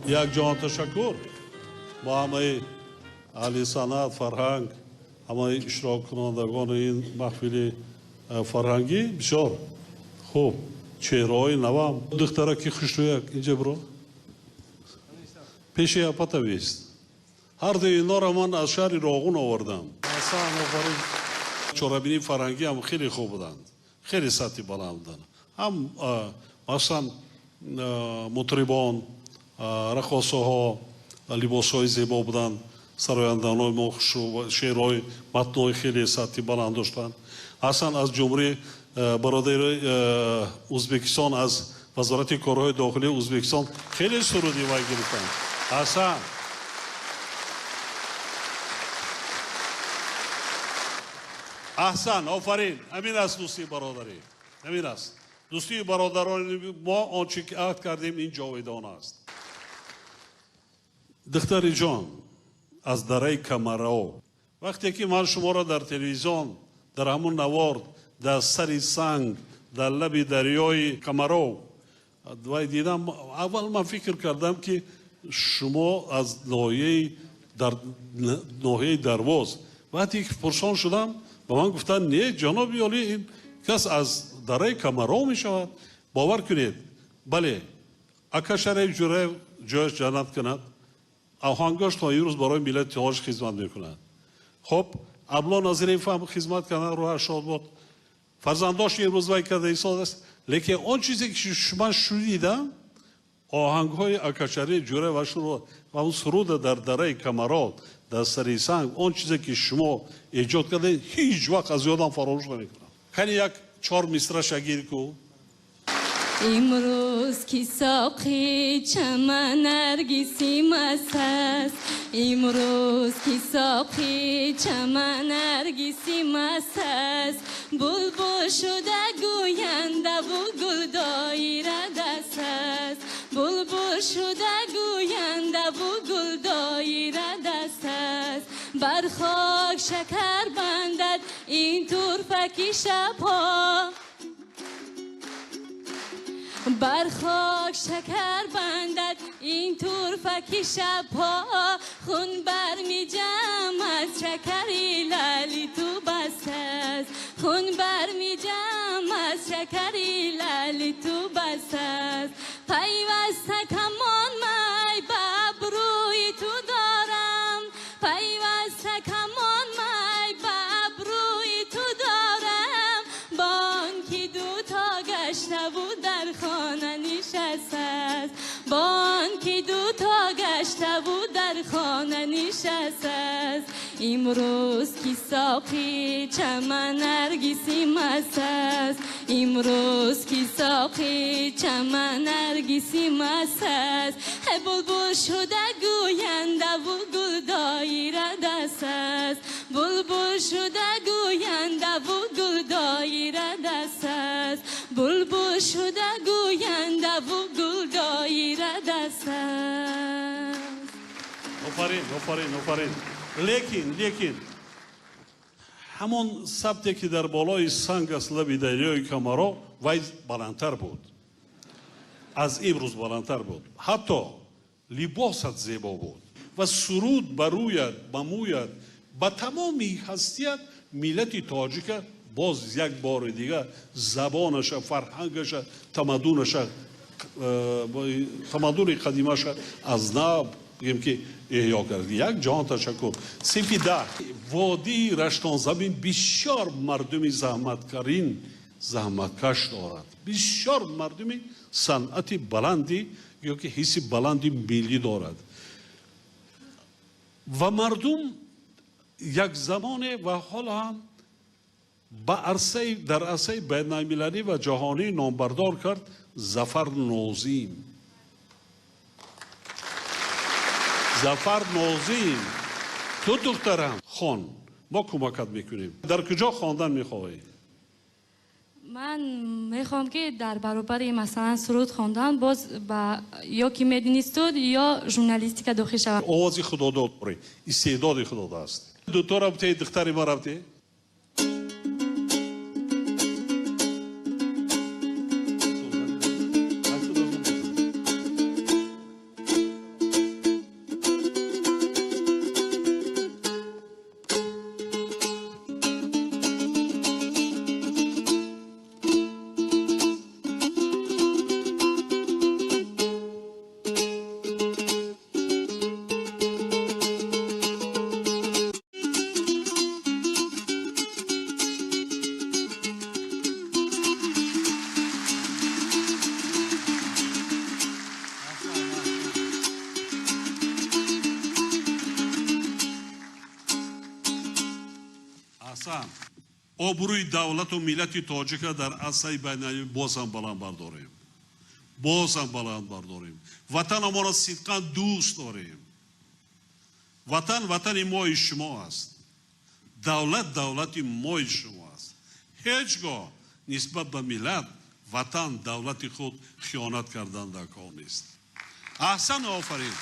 Як ҷаҳон ташаккур бо ҳамаи аҳли санъат, фарҳанг, ҳамаи иштироккунандагони ин маҳфили фарҳангӣ. Бисёр хуб, чеҳраҳои навам. Духтараки хушрӯяк инҷа биро. Пеши апата бист. Ҳар дуи инҳоро ман аз шаҳри Роғун овардам. Аҳсан, офарин. Чорабинии фарҳангӣ ҳам хеле хуб буданд, хеле сатҳи баланд буданд. Ҳам масалан мутрибон, раққосаҳо либосҳои зебо буданд, сарояндаҳои мо хушрӯ, шеърҳои матнҳои хеле сатҳи баланд доштанд. Аслан аз ҷумҳурии бародари Ӯзбекистон, аз вазорати корҳои дохилии Ӯзбекистон хеле суруди вай гирифтанд. Аҳсан. Аҳсан, офарин. Ҳамин аст дӯстии бародарӣ. Ҳамин аст. Дӯстии бародарони мо, он чи ки аҳд кардем, ин ҷовидон аст. Духтари ҷон, аз дараи Камарао. Вақте ки ман шуморо дар телевизион, дар ҳамон навор, дар сари санг, дар лаби дарёи Камаро вай дидам, аввал ман фикр кардам, ки шумо аз ноҳияи Дарвоз. Вақте ки пурсон шудам, ба ман гуфтанд, не, ҷаноби олӣ, ин кас аз дараи Камаро мешавад. Бовар кунед, бале, ака Шариф Ҷураев ҷояш ҷаннат кунад, оҳангош то имрӯз барои миллати тоҷик хизмат мекунад. Хуб, Абло Назириев ҳам хизмат карданд, рӯҳаш шод бод. Фарзандош имрӯз вай карда истодааст. Лекин он чизе ки ман шунидам, оҳангҳои ака Шариф Ҷураев ва он суруда дар дараи Камаро, дар сари санг, он чизе ки шумо эҷод кардаед, ҳеҷ вақт аз ёдам фаромӯш намекунам. Кани як чор мисра шагир ку. Имрӯз ки соқи чаман наргиси маст аст, имрӯз ки соқи чаман наргиси маст аст, булбул шуда гӯяндаву гул доира даст аст, булбул шуда гӯяндаву гул доира даст аст, бар хок шакар бандад ин турфаки шабҳо, бар хок шакар бандад ин турфаки шабҳо, хун бармеҷамад шакари лали ту баст аст, хун бармеҷамад шакари лали ту баст аст, пайваста камон май ба абрӯи ту дорам, пайваста камон май ба абрӯи ту дорам, бонки дуто гаштаву дар хона нишастааст, бонки дуто гаштаву дар хона нишастааст, имрӯз ки соқи чаман наргиси маст аст, имрӯз ки соқи чаман наргиси маст аст, булбул шуда гӯяндаву гул доира даст аст, булбул шуда гӯяндаву гул доира даст аст, булбул шуда гӯяндаву гул доира даст аст. Офарин, офарин, офарин. Лекин ҳамон сабте ки дар болои санг аст лаби дарёи Камаро, вай баландтар буд, аз имрӯз баландтар буд. Ҳатто либосат зебо буд ва суруд ба рӯят, ба мӯят, ба тамоми ҳастият миллати тоҷика боз як бори дигар забонаша, фарҳангаша, тамаддунаша, тамаддуни қадимаша аз нав бигем ки эҳё кард. Як ҷаҳон ташаккур. Синфи 10. Водии Раштонзамин бисёр мардуми заҳматкарин, заҳматкаш дорад, бисёр мардуми санъати баланди ё ки ҳисси баланди миллӣ дорад ва мардум як замоне ва ҳоло ҳам ба арсаи, дар арсаи байналмилалӣ ва ҷаҳонӣ номбардор кард Зафар Нозим. Зафар Нозим, ту духтарам хон, мо кӯмакат мекунем. Дар куҷо хондан мехоҳӣ? Ман мехоҳам ки дар баробари масалан суруд хондан боз ба ё ки мединистуд ё журналистика дохил шавам. Овози худодод дорӣ, истеъдоди худодод аст. Дуто рафтӣ, духтари ма рафтӣ? Обрӯи давлату миллати тоҷика дар арсаи байналмилалӣ боз ҳам баланд бардорем, боз ҳам баланд бардорем. Ватанамонро сидқан дӯст дорем. Ватан ватани мои шумо аст, давлат давлати мои шумо аст. Ҳеҷ гоҳ нисбат ба миллат, ватан, давлати худ хиёнат кардан дар кор нест. Аҳсан, офарин,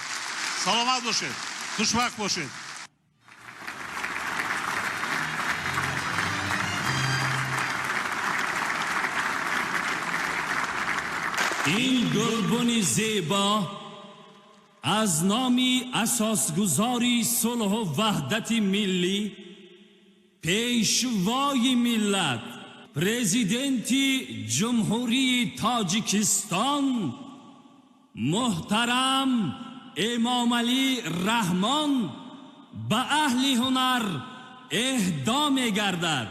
саломат бошед, хушбахт бошед. Ин гулбуни зебо аз номи асосгузори сулҳу ваҳдати миллӣ, пешвои миллат, президенти Ҷумҳурии Тоҷикистон муҳтарам Эмомалӣ Раҳмон ба аҳли ҳунар эҳдо мегардад.